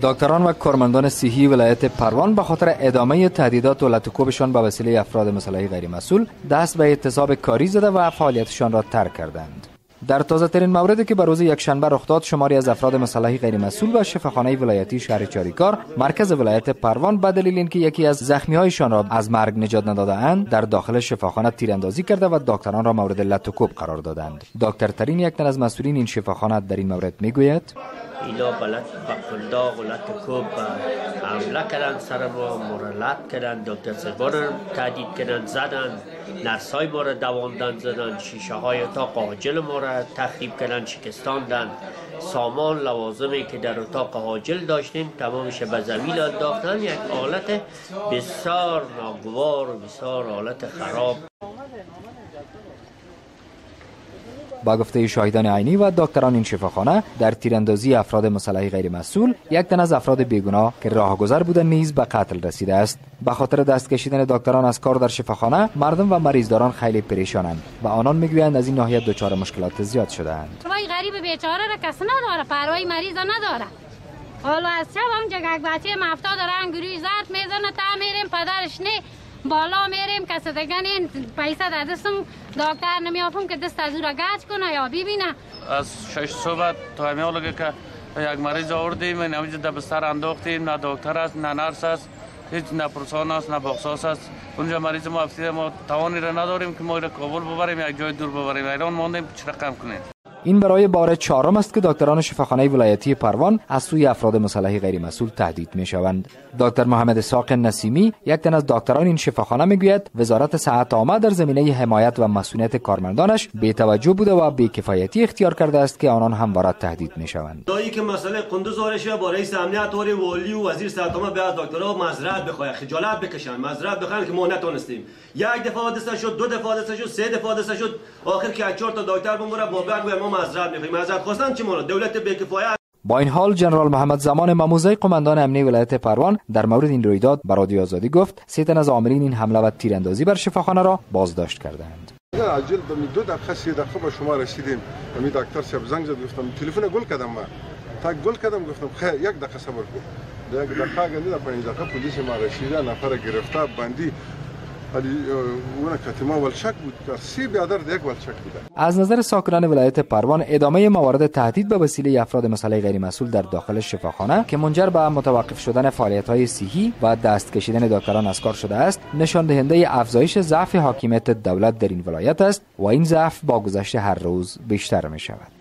دکتران و کارمندان صحی ولایت پروان به خاطر ادامه تهدیدات و لطوکوبشان به وسیله افراد مسلح غیر مسئول دست به اعتصاب کاری زده و فعالیتشان را ترک کردند. در تازه ترین موردی که به روز یکشنبه رخ داد، شماری از افراد مسلح غیر مسئول به شفاخانه ولایتی شهر چاریکار مرکز ولایت پروان به دلیل اینکه یکی از زخمی‌هایشان را از مرگ نجات نداده‌اند در داخل شفاخانه تیراندازی کرده و دکتران را مورد لط و کوب قرار دادند. دکتر ترین یک تن از مسئولین این شفاخانه در این مورد میگوید: اینا به قنداق و لط کوب حمله کردن، سر ما مرلت کردن، دکتر صاحبان را تهدید کردن، زدن، نرسای ما را دواندن، زدن، شیشه های اتاق عاجل ما را تخریب کردن، شکستاندن، سامان لوازمی که در اتاق عاجل داشتیم تمامش به زمین انداختن. یک حالت بسیار ناگوار و بسیار حالت خراب. با گفته شاهدان عینی و دکتران این شفاخانه، در تیراندازی افراد مسلح غیر مسئول یک تن از افراد بیگناه که راهگذر بودند نیز به قتل رسیده است. به خاطر دست کشیدن دکتران از کار در شفاخانه، مردم و مریضداران خیلی پریشانند و آنان میگویند از این ناحیه دچار مشکلات زیاد شده‌اند. پروای غریب بیچاره را کس نداره، پروای مریض نداره. حالا از شب هم یک بچه مفتا داره انگوری زرد میزنه، تا میریم پدرش نه بالا میریم، کس دیگه این پیسه در دستم دکتر نمیافم که دست از او را گچ کنه یا ببینه. از 6 صبح تا همین حال که یک مریض آوردیم، اینجا در بستر انداختیم، نه دکتر است نه نرس است، هیچ نه پرسان است نه باغساس است. اونجا مریض ما افتیده، ما توانی را نداریم که ما را کابل ببریم یک جای دور ببریم. ایران ماندیم چه رقم کنیم. این برای بار چهارم است که دکتران شفاخانه ولایتی پروان از سوی افراد مسلح غیر مسئول تهدید می شوند. دکتر محمد ساق نسیمی یک تن از دکتران این شفاخانه می گوید وزارت صحت عامه در زمینه حمایت و مسئولیت کارمندانش بی توجه بوده و بی کفایتی اختیار کرده است که آنان همواره تهدید می شوند. دایی که مسئله قندوز آرشه با رئیس امنیت والی و وزیر صحت عامه به دکترها معذرت بخواه، خجالت بکشن، معذرت بخوان که ما نتونستیم. یک دفعه حادثه شد، دو دفعه حادثه شد، سه دفعه حادثه شد، آخر که چهار تا دکتر بمره با بعد ما معذرت می‌خوایم. معذرت خواستن چه مورد دولت بی‌کفایت. با این حال جنرال محمد زمان ماموزی قماندان امنی ولایت پروان در مورد این رویداد به رادیو آزادی گفت سه تن از عاملین این حمله و تیراندازی بر شفاخانه را بازداشت کردند. عاجل 2 دقیقه 3 دقیقه با شما رسیدیم. می دکتر صاحب زنگ زد، گفتم تلفن گل کردم، ما تا گل کردم گفتم خیر یک دقیقه صبر کن. یک دقیقه نه 5 دقیقه پلیس ما رسیده، نفر گرفته بندی. از نظر ساکنان ولایت پروان ادامه موارد تهدید به وسیله افراد مسلح غیر مسئول در داخل شفاخانه که منجر به متوقف شدن فعالیت‌های صحی و دست کشیدن دکتران از کار شده است، نشان دهنده افزایش ضعف حاکمیت دولت در این ولایت است و این ضعف با گذشت هر روز بیشتر می شود.